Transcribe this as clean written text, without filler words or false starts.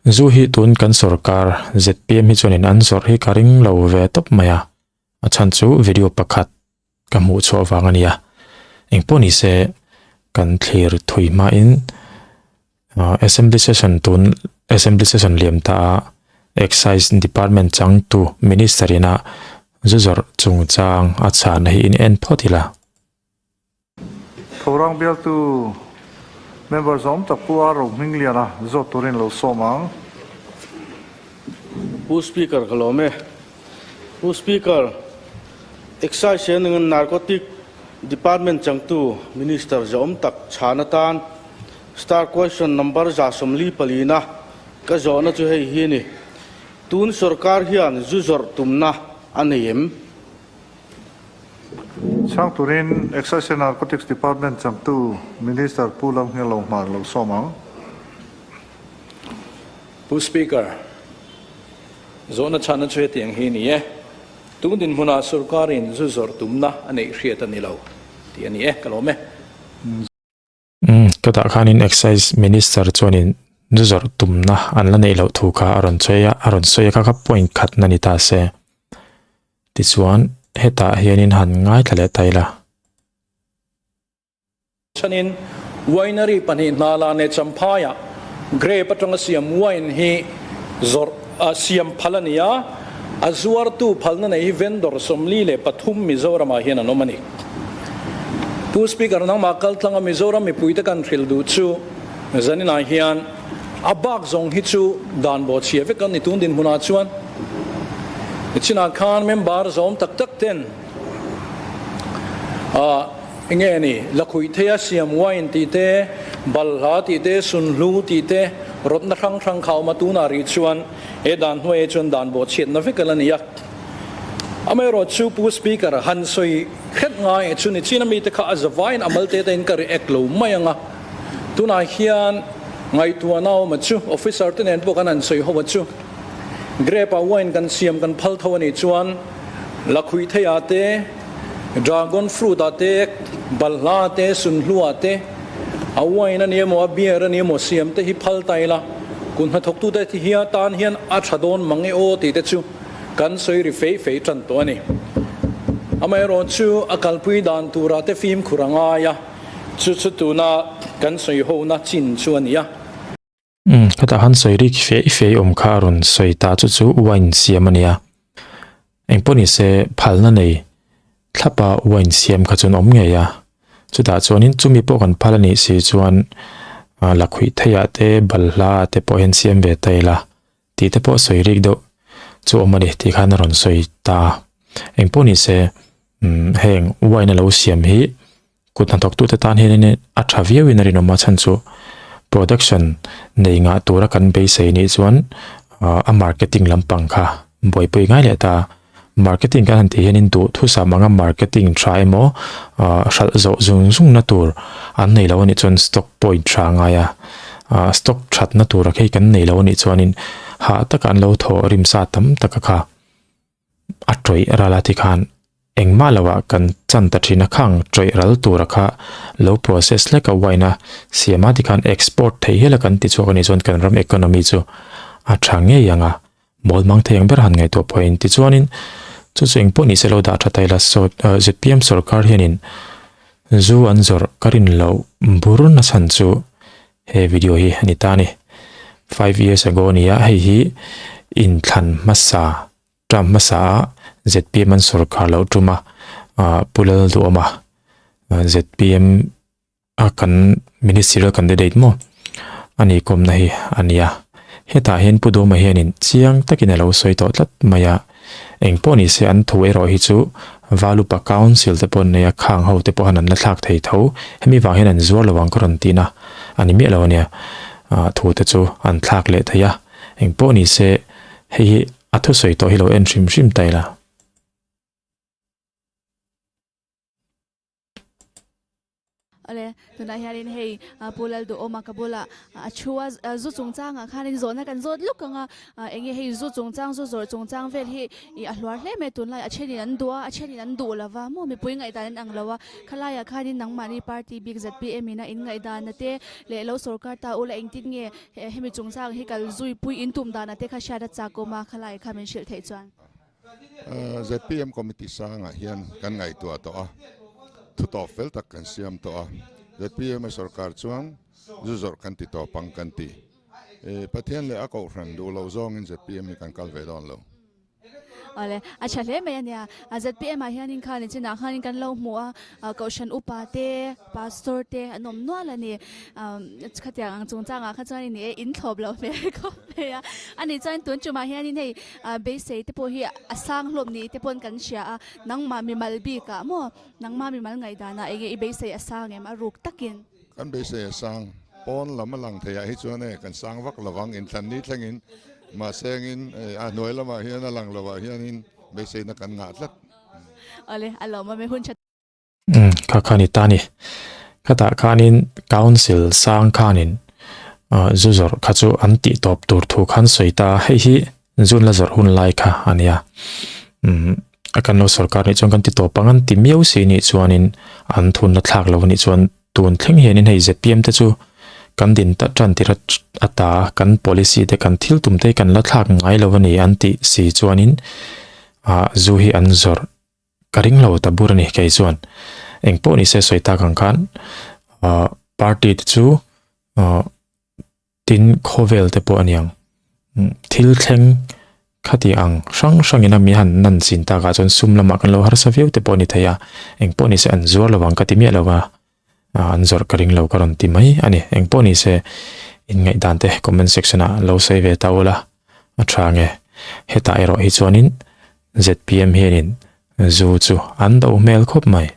Zu hi tun kan sorkar zpm hi chuanin an zawrh hi ka ring lo ve tawp mai a, a chhan chu video pakhat ka hmuh chhuah vang a nia. Engpawh ni se kan thlir thui hmain Assembly session tun Assembly session liam ta a Excise Department changtu Minister ina zu zawrh chungchang a chhana hi in en phawt ila. Thorang bialtu member zawm tak Pu A Rohmingliana zawt turin lo sawm ang. Pu Speaker ka lawm e. Pu Speaker, Excise and Narcotic Department changtu Minister zawm tak chhan atan Star question number 144 na ka zawhna chu hei hi a ni, Tun sorkar hian zu zawrh tumna a nei em? Chhang turin Excise and Narcotics Department changtu Minister Pu Lalnghello Hmar lo sawm ang. Pu Speaker, zawhna chhanna chu hetiang hi a ni e, Tun dinhmunah sorkarin zu zawrh tumna a neih hriat a ni lo tih a ni e, ka lawm e. Umm, ka tah khanin Excise Minister chuanin zu zawrh tumna an la neih loh thu kha a rawn sawi a, a rawn sawi a kha kha point khatna ni ta se. Tichuan, hetah hianin han ngaithla leh ta ila. Chhanin winery pahnih hna la leh Champhaiah grape atanga siam wine hi zawrh siam phal a ni a, a zuartu phalna nei hi vendor 43 Mizoramah hian an awm a ni. Pu Speaker, nangmah kal tlanga Mizoram mipuite kan hrilh duh chu zaninah hian a bak zawng hi chu dan bawhchhia vek an ni tun dinhmunah chuan nichinah khan member zawm tak tak ten ah enge ni lakhuih theia siam wine tih te, balhla tih te, sunhlu tih te rawtna hrang hrang kha a awm a, tunah rih chuan he dan hnuaiah chuan dan bawhchhiatna vek a la ni a. Amaherawh chu Pu Speaker han sawi hret ngai chu ni chin a mite kha a zavaiin a malte te in ka react lo mai ang a. Tunah hian ngaihtuahna awm a chu officer te nen pawh kan han sawi ho a chu grape ah wine kan siam kan phal tho a nih chuan lakhuih thei ah te, dragon fruit ah te, balhla ah te, sunhlu ah te a wine a ni emaw a beer a ni emaw siam te hi phal ta ila kut hnathawktute hian tan hian a tha dawn mang e aw tih te chu Kan sawi ri fei fei tan tawh a ni. Amaherawh chu a kalpui dan turah te fimkhur a ngai a, chu chu tuna kan sawi hona chin chu a ni a. Umm, khatah khan sawi rik fei fei awm kha a rawn sawi ta chu chu wine siam a nia. Engpawh ni se phalna nei thlapa wine siam kha chuan awm ngei a. Chutah chuanin chumi pawh kan phal a nih si chuan lakhuih theiah te balhla ah te pawh hian siam ve ta ila. Tih te pawh sawi rik deuh chu awm a ni tih khan a rawn sawi ta a. Engpawh ni se heng wine a lo siam hi kut hnathawk tute tan hian a tha viau in a rinawm a chhan chu production nei ngah tura kan beisei nih chuan a marketing lampang kha buaipui ngai leh ta a. Marketing kan han tih hianin duhthusam anga marketing tha emaw hralh zawh zung zung na tur an nei lo anih chuan stock point tha ngai a, stock that na tura khi kan nei lo anih chuanin hah taka an lo thaw rim sa tam taka kha a tawih ral a tikhan engmah lo ah kan chan ta thin a khang tawih ral tura kha lo process hlek a wine a siam a tikhan export thei hial a kan ti chhuak anih chuan kan ram economy chu a tha ngei ang a. Mawl mang thei ang ber han ngaihtuah pawhin tichuanin chu chu engpawh ni se lo dah tha ta ila saw zpm sorkar hianin zu an zawrh ka rin loh bur na chhan chu he video hi a ni ta a ni. 5 years ago a ni a, hei hi inthlan hmasa term hmasa a zpm an sorkar loh tum a Pu Lalduhawma zpm a kan ministerial candidate maw a ni kawmna hi a ni a hetah hian Pu Dawma hianin chiang takin a lo sawi tawh tlat mai a engpawh ni se an thu erawh hi chu Valupa Council te pawh an nei a khang ho te pawh han an la thlak thei tho hemi vang hian an zuar lo ang ka rawn tin a a ni miah lo a nia ah thu te chu an thlak leh thei a engpawh ni se hei hi a thusawi tawh hi lo en hrim hrim ta ila. Awle, Tunah hianin hei Pu Lalduhawma ka bulah a thu a, zu chungchangah khanin zawhna kan zawt luk ang a, enge hei zu chungchang, zu zawrh chungchang vel hi ih a hluar hle mai a, tunlai a thenin an duh a, a thenin an duh lo va, maw mipui ngaihdan an ang lo a, khalaiah khanin nangmahni party bik zpm in a in ngaihdan a te leh lo sorkar ta ula engtin nge hemi chungchang hi kal zui pui in tum dan a te kha hriat a chak awm a, khalai kha min hrilh theih chuan. Zpm Committee sangah hian kan ngaihtuah tawh a, thu tawp fel tak kan siam tawh a. Zpm a sorkar chuan zu zawrh kan ti tawp ang kan ti. Pathian leh a kohhran duh loh zawngin zpm hi kan kal ve dawn lo. Awle, a tha hle mai a nia. Zpm ah hianin kha nichinah khanin kan lo hmu a, kohhran upa te, Pastor te an awm nual a ni. Khatiang ang chungchangah kha chuan i ni e, in thlawp loh hmel khawp mai a. A nih chuan tun tumah hianin hei beisei te pawh hi a sang hlawm ni te paw'n kan hria a, nangmah mimal bikah maw, nangmah mimal ngaihdanah enge i beisei a sang em, a ruk takin? Kan beisei a sang, pawn lam a lang theiah hi chuan e kan sang vak lovang, inthlan ni thlengin mahse engin a hnuai lamah hian a lang lovah hianin beiseina kan ngah tlat. Awle, a lawmawm e, hun tha Umm kha kha ni ta ni. Khatah khanin council sang khanin ah zu zawrh kha chu an tih tawp tur thu khan sawi ta a, hei hi zun la zawrh hun lai kha a nia. Umm a kan lo sorkar nih chuan kan ti tawp ang an ti miau si nih chuanin an thunna thlak lo anih chuan tun thleng hianin hei zpm te chu kan din ta tan tir ata kan policy te kan thil tum te hi kan la thlak ngai lo a ni an tih si chuanin ah zu hi an zawrh Ka ring lo ta bur a ni kei chuan. Eng pawh ni se sawi tak ang khan ah party te chu ah tin khawvel te pawh a niang. Thil thleng khati ang hrang hrangin a mi han nan chin takah chuan sum lamah kan lo harsa viau te pawh a ni thei a. Eng pawh ni se an zuar lo ang ka ti miah lo va, an zawrh ka ring lo ka rawn ti mai a ni. Eng pawh ni se inngaihdan te comment section ah lo sawi ve ta ula a tha nge. Hetah erawh hi chuanin zpm hianin zu chu an do hmel khawp mai.